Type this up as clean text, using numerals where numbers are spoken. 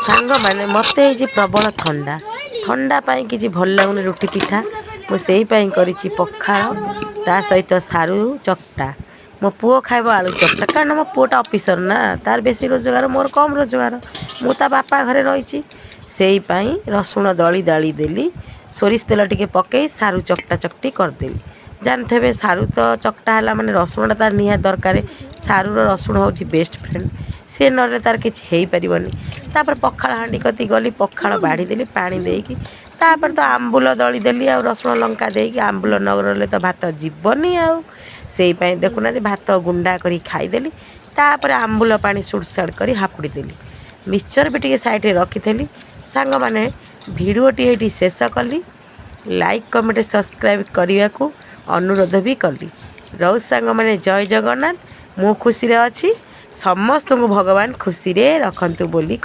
ସାଙ୍ଗମାନେ, ମୋତେ ହେଇଛି ପ୍ରବଳ ଥଣ୍ଡା। ଥଣ୍ଡା ପାଇଁ କିଛି ଭଲ ଲାଗୁନି ରୁଟି ପିଠା। ମୁଁ ସେଇ ପାଇଁ କରିଛି ପଖାଳ, ତା ସହିତ ସାରୁ ଚକଟା। ମୋ ପୁଅ ଖାଇବ ଆଳୁ ଚକଟା, କାରଣ ମୋ ପୁଅଟା ଅଫିସର ନା, ତାର ବେଶୀ ରୋଜଗାର, ମୋର କମ୍ ରୋଜଗାର। ମୁଁ ତା ବାପା ଘରେ ରହିଛି। ସେଇ ପାଇଁ ରସୁଣ ଦଳି ଦାଳି ଦେଲି, ସୋରିଷ ତେଲ ଟିକେ ପକେଇ ସାରୁ ଚକଟା ଚକଟି କରିଦେଲି। ଜାଣିଥିବେ, ସାରୁ ତ ଚକଟା ହେଲା ମାନେ ରସୁଣଟା ତାର ନିହାତି ଦରକାର। ସାରୁର ରସୁଣ ହେଉଛି ବେଷ୍ଟ ଫ୍ରେଣ୍ଡ। ସେ ନହେଲେ ତାର କିଛି ହେଇପାରିବନି। ତାପରେ ପଖାଳ ହାଣ୍ଡି କତି ଗଲି, ପଖାଳ ବାଢ଼ିଦେଲି ପାଣି ଦେଇକି। ତାପରେ ତ ଆମ୍ବୁଲ ଦଳିଦେଲି ଆଉ ରସୁଣ ଲଙ୍କା ଦେଇକି। ଆମ୍ବୁଲ ନ ରହିଲେ ତ ଭାତ ଯିବନି। ଆଉ ସେଇ ପାଇଁ ଦେଖୁନାହାନ୍ତି, ଭାତ ଗୁଣ୍ଡା କରି ଖାଇଦେଲି। ତାପରେ ଆମ୍ବୁଲ ପାଣି ସୁଡ଼ସାଡ଼ କରି ହାପୁଡ଼ି ଦେଲି। ମିକ୍ସଚର୍ ବି ଟିକେ ସାଇଡ଼ରେ ରଖିଥିଲି। ସାଙ୍ଗମାନେ, ଭିଡ଼ିଓଟି ଏଇଠି ଶେଷ କଲି। ଲାଇକ୍, କମେଣ୍ଟ, ସବସ୍କ୍ରାଇବ୍ କରିବାକୁ ଅନୁରୋଧ ବି କଲି। ରହୁଛି ସାଙ୍ଗମାନେ, ଜୟ ଜଗନ୍ନାଥ। ମୁଁ ଖୁସିରେ ଅଛି, ସମସ୍ତଙ୍କୁ ଭଗବାନ ଖୁସିରେ ରଖନ୍ତୁ ବୋଲି।